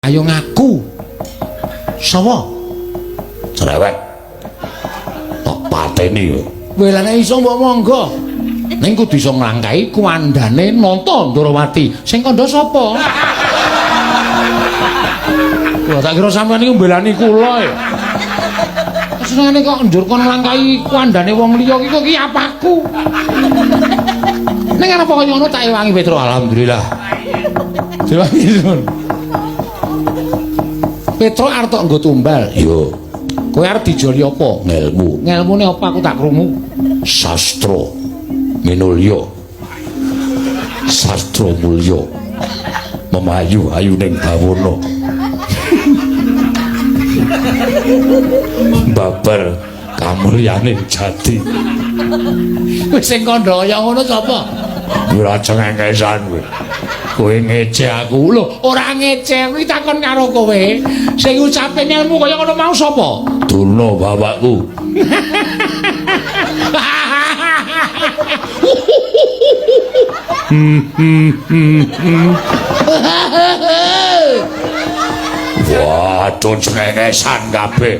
Ayo ngaku. Sapa? Cerewet. Tak pateni yo. Kowe lah nek iso mbok monggo. Ning kudu iso nglangkahi kuwandane Nata Ndrawati. Sing kandha sapa? Wah, tak kira sampean niku mbelani kula ya. Senengane kok njur kon nglangkahi kuwandane wong liya iki kok iki apaku. Ning arep kaya ngono tak ewangi Petro, alhamdulillah. Diwangi sun. Petro arep tok nggo tumbal. Yo, Kowe arep dijoli apa? ngelmu, Ngelmune apa aku tak krungu? Sastra minulya. Sastra mulya. Memayu ayuning bawana. Babar kamulyaning jati. Wis sing kandha kaya ngono sapa? Ora cengengesan kowe. Kowe ngece aku. Lho, ora ngece, kuwi takon karo kowe. Sing ngucape ngelmu kaya ngono mau sapa? Durna bapakku. Waduh, cengengesan kabeh.